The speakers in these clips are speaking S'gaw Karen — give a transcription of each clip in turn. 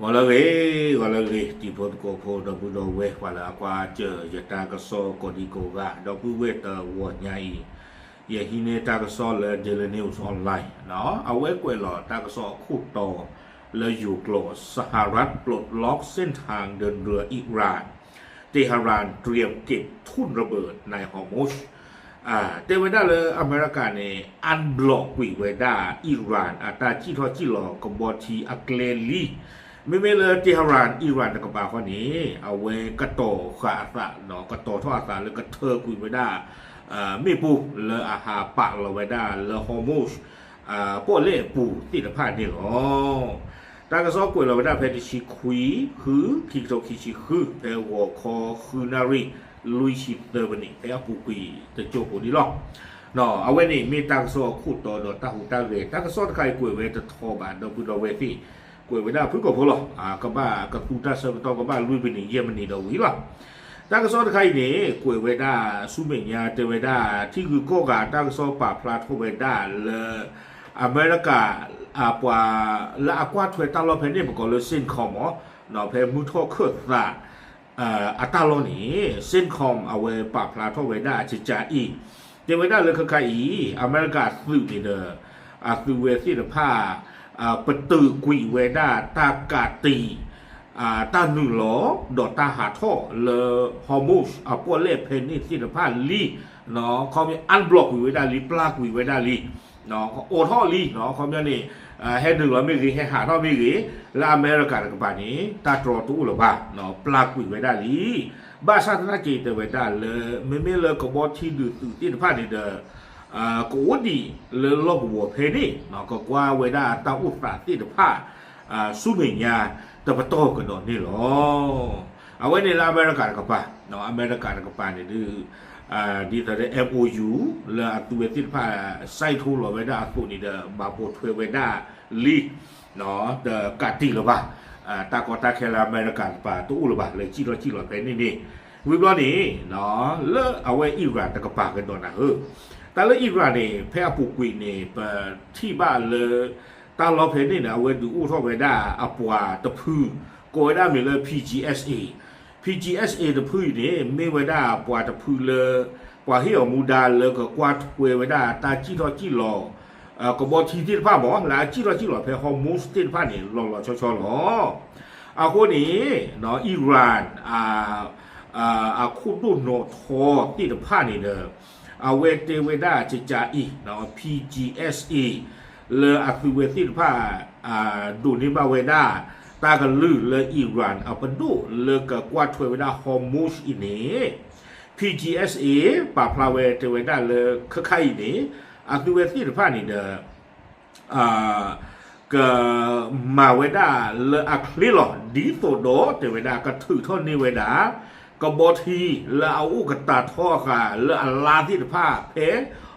ဂီၤလၢအဂ့ၤ, ဂီၤလၢအဂ့ၤ, တံၤဖိသကိးဖိ ဒီပုၢ်ဒီဝဲၢ် ပှၤလၢအကွၢ်စၢၤယတၢ်ကစီၣ်ကိးဒံကိးဂၤ ဒီပုၢ်ဝဲၢ်တဂီၤညါအံၤ, ယဟံးန့ၢ်တၢ်ကစီၣ်လၢ Daily News Online အဝဲကွဲးလီၤတၢ်ကစီၣ်အခိၣ်တီ လၢယိၤကျိာ် สหรัฐปลดล็อกเส้นทางเดินเรืออิหร่าน เตหะรานเตรียมเก็บทุ่นระเบิดในฮอร์มุซ တဲဝဲဒၣ်လၢအမဲရကၤန့ၣ် unblock ကွံာ်ဝဲဒၣ် Iran အတၢ်စံၣ်ထီၣ်စံၣ်လီၤကဘီထံအကျဲလံ. မ့မ့ၢ်လၢ Tehran Iran တကပၤဃီန့ၣ် အဝဲကတီၤဃာ်အသး ကတီၤထီၣ်အသးလၢကထၢကွံာ်ဝဲဒၣ် မ့ၣ်ပိၢ်လၢအဟးပာ်လီၤဝဲဒၣ်လၢ Hormuz ပီၣ်လဲၣ်အပူၤသ့ၣ်တဖၣ်န့ၣ်လီၤ. တၢ်ကစီၣ်ကွဲးလီၤဝဲဒၣ်ဖဲတဆံခွံ ဃု ခံကထိခံဆံဃု ဖဲဂီၤခီဃုနၣ်ရံၣ် လွံၢ်ဆံသၢမံးနံး ဖဲအပူၤကွံာ်တစိၢ်ဖိန့ၣ်လီၤ. အဝဲန့ၣ်မ့ၢ်တၢ်ကစီၣ်အခိၣ်တီဒီးတၢ်ဟူးတၢ်ဂဲၤ, တၢ်ကစီၣ်တခါအံၤကွဲးဝဲတထီဘၣ် ဒီပုၢ်ဒီဝဲၢ်သ့ၣ်, ကွဲးဝဲဒၣ်ဖုၣ်ကိာ်ဖိလီၤ. ကဘၣ်ကသူတၢ်ဆၢကတီၢ် ကဘၣ်လွံၢ်မံးနံး ယဲၢ်မံးနံးဒီးဝံၤလီၤ. တၢ်ကစီၣ်တခါအံၤန့ၣ် ကွဲးဝဲဒၣ်ဆူမဲာ်ညါ တဲဝဲဒၣ် ထံဂုၤကီၢ်ဂၤတၢ်ကစီၣ်ပာ်ဖျါထီၣ်ဝဲဒၣ်လၢ အမဲရကၤ ပှၤလၢအကွၢ်ထွဲတၢ်လီၢ်ဖဲန့ၣ် ပကိးလၢ CENTCOM မ့ၢ် ဖဲမုၢ်ထီၣ်ခၢၣ်သး အတၢ်လီၢ်န့ၣ် CENTCOM အဝဲပာ်ဖျါထီၣ်ဝဲဒၣ်အကကးအံၤ, တဲဝဲဒၣ်လၢခဲခါအံၤ အမဲရကၤသုးန့ၣ်ဒီး အသုးဝဲသ့ၣ်တဖၣ် ပတုာ်ကွံာ်ဝဲဒၣ်တၢ်ကးတံာ် တၢ်နုာ်လီၤ ဒီးတၢ်ဟးထီၣ်လၢ Hormuz အပီၣ်လဲၣ်ဖဲန့ၣ်သ့ၣ်တဖၣ်လံ. ခီပညီ unblock ကွံာ်ဝဲဒၣ်လံ ပျၢ်ကွံာ်ဝဲဒၣ်လံ. အိးထီၣ်လံ ခီပညီန့ၣ် ဟဲနုာ်လီၤမ့ၢ်ဂ့ၤ ဟဲဟးထီၣ်မ့ၢ်ဂ့ၤ လၢအမဲရကၤတကပၤန့ၣ် တၢ်တြီတအိၣ်လၢၤဘၣ်, ပျၢ်ကွံာ်ဝဲဒၣ်လံ. ဘၣ်ဆၣ်သနာ်က့တဲဝဲဒၣ်လၢ မ့မ့ၢ်လၢကဘီထံဒုးသုးသ့ၣ်တဖၣ်န့ၣ်ဒီး ကအိၣ်ဒံးလၢလီၢ်ကဝီၤဖဲန့ၣ် ကကွၢ်ဝဲဒၣ်တၢ်အိၣ်သးသ့ၣ်တဖၣ် ဆူမဲာ်ညါတပတီၢ်ကဒီးန့ၣ်လီၤ. အဝဲန့ၣ်လၢအမဲရကၤတကပၤ, အမဲရကၤတကပၤန့ၣ်ဒုး ဒ်သိးလၢ MOU လၢအသုးဝဲသ့ၣ်တဖၣ် စဲးထိလီၤဝဲဒၣ်အသိးန့ၣ်ဒီး မၤပိာ်ထွဲဝဲဒၣ်လံ တကးတံာ်လၢၤဘၣ်. တၢ်ကီတၢ်ခဲလၢအမဲရကၤတကပၤတအိၣ်လၢၤဘၣ် လၢစံၣ်ထီၣ်စံၣ်လီၤဖဲန့ၣ်န့ၣ်, ဝံၤဘျီန့ၣ် လၢအဝဲ Iran တကပၤကဒီးနၤဧၢ, တၢ်လၢ Iran န့ၣ် ဖဲအပူၤကွံာ်န့ၣ် ပထံၣ်ဘၣ်လၢ တၢ်လီၢ်ဖဲန့ၣ်န့ၣ် အဝဲဒုးအိၣ်ထီၣ်ဝဲဒၣ်အပှၤတဖု ကိးဝဲဒၣ်မ့ၢ်လၢ PGSA, PGSA တဖုအံၤန့ၣ် မ့ၢ်ဝဲဒၣ်ပှၤတဖုလၢ ပှၤဟ့ၣ်အီၤမူဒါလၢကကွၢ်ထွဲဝဲဒၣ်တၢ်စံၣ်ထီၣ်စံၣ်လီၤ ကဘီထံသ့ၣ်တဖၣ်မ့ၢ် လၢအစံၣ်ထီၣ်စံၣ်လီၤဖဲ Hormuz သ့ၣ်တဖၣ်န့ၣ် လီၤလီၤဆီဆီလီၤ. အဃိန့ၣ် Iran အခိၣ်ဒိၣ်နီၣ်ထီသ့ၣ်တဖၣ်န့ၣ်ဒီး အဝဲတဲဝဲဒၣ်ကကးအံၤ PGSA လၢအသုးဝဲသ့ၣ်တဖၣ် ဒိးန့ၢ်ဘၣ်ဝဲဒၣ် တၢ်ကလုၢ်လၢ Iran အပဒိၣ်လၢကကွၢ်ထွဲဝဲဒၣ် Hormuz အံၤန့ၣ် PGSA ပာ်ဖျါဝဲတဲဝဲဒၣ်လၢခဲခါအံၤန့ၣ် အသုးဝဲသ့ၣ်တဖၣ်န့ၣ်ဒီး ကမၤဝဲဒၣ်လၢအချ့လီၤ ဒ်သိးဒီးတဲဝဲဒၣ် ကထုးထီၣ်န့ၢ်ဝဲဒၣ် ကဘီထံလၢအအိၣ်ကတၢ်ထီအဃာ်လၢအလါသ့ၣ်တဖၣ်ဖဲ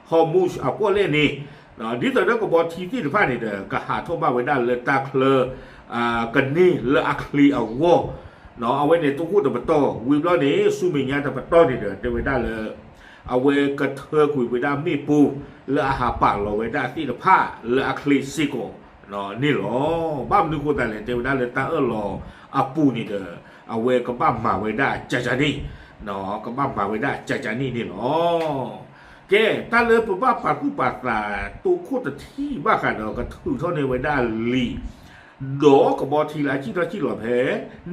Hormuz အပီၣ်လဲၣ်န့ၣ်, ဒ်သိးဒီးကဘီထံသ့ၣ်တဖၣ်န့ၣ်ဒီး ကဟးထီၣ်ဘၣ်ဝဲဒၣ်လၢတၢ်ချၢ ကန့ၢ်လၢအချ့အဂီၢ်, အဝဲန့ၣ်တအိၣ်တပတီၢ် ဝံၤဘျီန့ၣ် ဆူမဲာ်ညါတပတီၢ်န့ၣ်ဒီး တဲဝဲဒၣ်လၢ အဝဲကထၢကွံာ်ဝဲဒၣ်မ့ၣ်ပိၢ် လၢအဟးပာ်လီၤဝဲဒၣ်သ့ၣ်တဖၣ်လၢအချ့စ့ၢ်ကီးန့ၣ်လီၤ. ဘၣ်မနုၤဃိသတးလဲၣ် တဲဝဲဒၣ်လၢတၢ်အၢၣ်လီၤအပူၤန့ၣ်ဒီး အဝဲကဘၣ်မၤဝဲဒၣ်ကကန့ၣ်, ကဘၣ်မၤဝဲဒၣ်ကကန့ၣ်န့ၣ်လီၤ. ကဲ တၢ်လၢပဘၣ်ပာ်သူၣ်ပာ်သး တိခိၣ်တထံၣ်ဘၣ်ဃးဒီးကထုးထီၣ်န့ၢ်ဝဲဒၣ်လံာ် ဒီးကဘီထံလၢအစံၣ်ထီၣ်စံၣ်လီၤဖဲ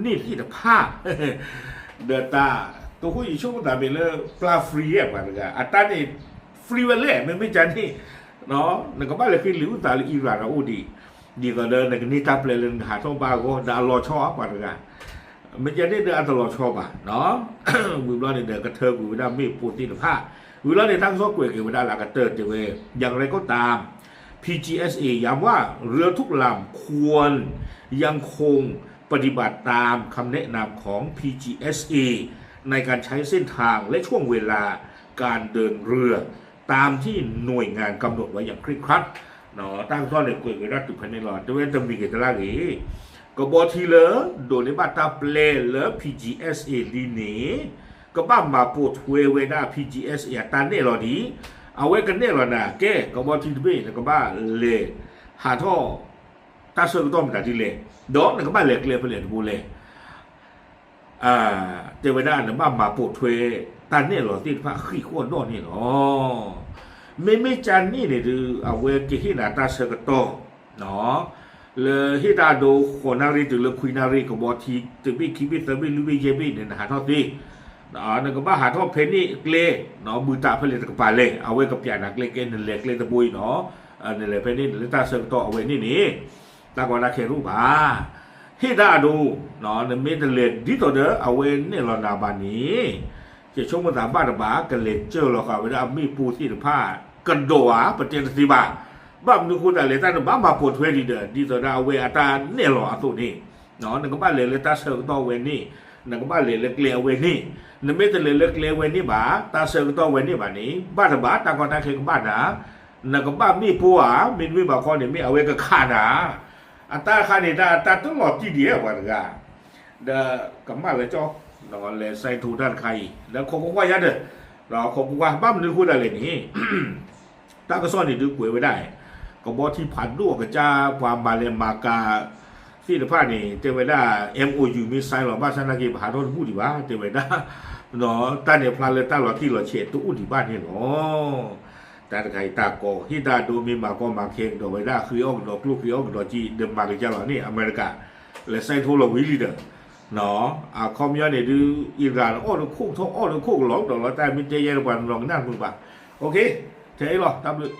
န့ၣ်သ့ၣ်တဖၣ် ဒီးတၢ် တိခိၣ်ယဆိကမိၣ်သးမ့ၢ်လၢပျၢ် free ပှၤတဂၤ အတၢ်န့ၣ် free ဝဲလဲၣ် မ့မ့ၢ်ကန့ၣ် နကဘၣ်လဲၤဃ့လံာ်အုၣ်သးလၢ Iran အအိၣ်ဒံး, ဒ်သိးဒီးနကန့ၢ်တၢ်ပျဲလၢနကဟးထီၣ်ဘၣ်အဂီၢ် ဒီးအလီၤဆီပှၤတဂၤ, မ့ၢ်ကန့ၣ်ဒီးအတလီၤဆီဘၣ်. ဝံၤဘျီန့ၣ်ဒီးကထၢကွံာ်ဝဲဒၣ်မ့ၣ်ပိၢ်သ့ၣ်တဖၣ်, ဝံၤဘျီန့ၣ် တၢ်ကစီၣ်ကွဲးက့ၤဝဲဒၣ်လၢအကတၢၢ်တဲဝဲ อย่างไรก็ตาม พีจีเอสเอ ย้ำว่าเรือทุกลำควรยังคง ปฏิบัติตามคำแนะนำของ พีจีเอสเอ ในการใช้เส้นทางและช่วงเวลาการเดินเรือตามที่หน่วยงานกำหนดไว้อย่างเคร่งครัด တၢ်ကစီၣ်န့ၣ်ကွဲးက့ၤဒၣ်တုၤဖဲန့ၣ်လီၤ. တဲဝဲတမံၤဂ့ၤတလၢ်ဂ့ၤ ကဘီထံလၢ ဒိးန့ၢ်ဘၣ်တၢ်ပျဲလၢ PGSA လံန့ၣ် ကဘၣ်မၤပိာ်ထွဲဝဲဒၣ် PGSA အတၢ်နဲၣ်လီၤဒံး, အဝဲကနဲၣ်လီၤနၤ ကဲ ကဘီထံတဘ့ၣ် နကဘၣ်လဲၤဟးထီၣ် တၢ်ဆၢကတီၢ်မတၤဒ်လဲၣ်, ဒီးနကဘၣ်လဲၤကျဲဖဲလဲၣ်တဘိလဲၣ်. တဲဝဲဒၣ်နဘၣ်မၤပိာ်ထွဲ တၢ်နဲၣ်လီၤသ့ၣ်တဖၣ်ဃံးဃီၣ်ဒီၣ်န့ၣ်လီၤ. မ့မ့ၢ်ကန့ၣ်န့ၣ်ဒုး အဝဲကဟ့ၣ်နၤတၢ်ဆၢကတီၢ် လၢဟ့ၣ်တၢ်အဒိ ဃိးနၣ်ရံၣ်တုၤလၢခွံနၣ်ရံၣ် ကဘီထံ တဘ့ၣ်ခံဘ့ၣ်သၢဘ့ၣ် လွံၢ်ဘ့ၣ်ယဲၢ်ဘ့ၣ်န့ၣ် နဟးထီၣ်သ့, နကဘၣ်ဟးထီၣ်ဖဲန့ၣ်အကျဲ ဘုတးဖဲလဲၣ်တကပၤလဲၣ် အဝဲကပျးနၤကျဲကဲ နလဲၤကျဲတဘိအံၤနီၤ, နလဲၤဖဲန့ၣ် နလၢတၢ်ဆၢကတီၢ်အဝဲန့ၣ်န့ၣ် တၢ်ကီတၢ်ခဲတအိၣ်ဘၣ်. ဟ့ၣ်တၢ်အဒိ နမ့ၢ်တလဲၤဒ်သိးဒီးအဝဲနဲၣ်လီၤနၤဘၣ်န့ၣ် ယဆိကမိၣ်သးဘၣ်တဘၣ် ကလဲၤစၢၤလီၤဃာ်ဝဲဒၣ်အမ့ၣ်ပိၢ်သ့ၣ်တဖၣ်ကဒီးဧါ ပတဲတသ့ဘၣ်. ဘၣ်မနုၤဃိသတးလဲၣ် တၢ်နဘၣ်မၤပိာ်ထွဲဒံးဒီး ဒ်သိးဒီးအဝဲအတၢ်နဲၣ်လီၤအသိးန့ၣ် နကဘၣ်လဲၤလၢတၢ်ဆၢကတီၢ်ဝဲန့ၣ်, နကဘၣ်လဲၤလၢကျဲအဝဲန့ၣ်, နမ့ၢ်တလဲၤလၢကျဲအဝဲန့ၣ်ဘၣ် တၢ်ဆၢကတီၢ်ဝဲန့ၣ်ဘၣ်န့ၣ် ဘၣ်တဘၣ် တၢ်ကီတၢ်ခဲကဘၣ်နၤ, နကဘၣ်မ့ၣ်ပိၢ်ဧါ, မ့တမ့ၢ်ဘၣ်ခီန့ၣ် မ့ၢ်အဝဲကခးနၤ, အတၢ်ခါန့ၣ် တၢ်တလီၤတံၢ်ဒံးပှၤတဂၤ, ဒီးကမၣ်လၢကၠီ လဲၤစဲထိတၢ်တခါအံၤ ဒီးခိးကွၢ်ကွၢ်ယါဒီး, ဒီးခိးကွၢ်ကွၢ် ဘၣ်မနုၤဃိသတးလဲၣ်န့ၣ် တၢ်ကစီၣ်န့ၣ်ဒုးကွဲးဝဲဒၣ်, ကဘီထံဖးဒိၣ်အကစၢ် ပှၤမၤလဲၤမၤကၤသ့ၣ်တဖၣ်န့ၣ် တဲဝဲဒၣ် MOU မ့ၢ် sign လီၤ ဘၣ်ဆၣ်နာ်က့ ပဟးထီၣ်တဘူၣ်ဒံးဘၣ် တဲဝဲဒၣ်, တၢ်န့ၣ်ဖျါလၢတၢ်လီၤတံၢ်လီၤဆဲးတအိၣ်ဒံးဘၣ်န့ၣ်လီၤ. တၢ်တခါအံၤတၢ်ကီ ဟ့ၣ်တၢ်အဒိ မ့ၢ်မၤကီမၤခဲကဒီးဝဲဒၣ် ဃ့အီၣ်ကဒီးကျိၣ် ဃ့အီၣ်ကဒီးက့ ဒီးမၤကစၢ်လီၤန့ၣ် အမဲရကၤ လဲၤ sign ထိလီၤဝံၤလံဒီး အခီပညီန့ၣ်ဒုး Iran အီၣ်ဒီးခိၣ်ထီၣ်အီၣ်ဒီးခိၣ်ကလီကဒီးလီၤ တၢ်မ့ၢ်တဲယဲၢ်ဒီးပှၤနီၤကနၣ်မုာ်ဘၣ်. ထဲအံၤလီၤ တၢ်ဘျုး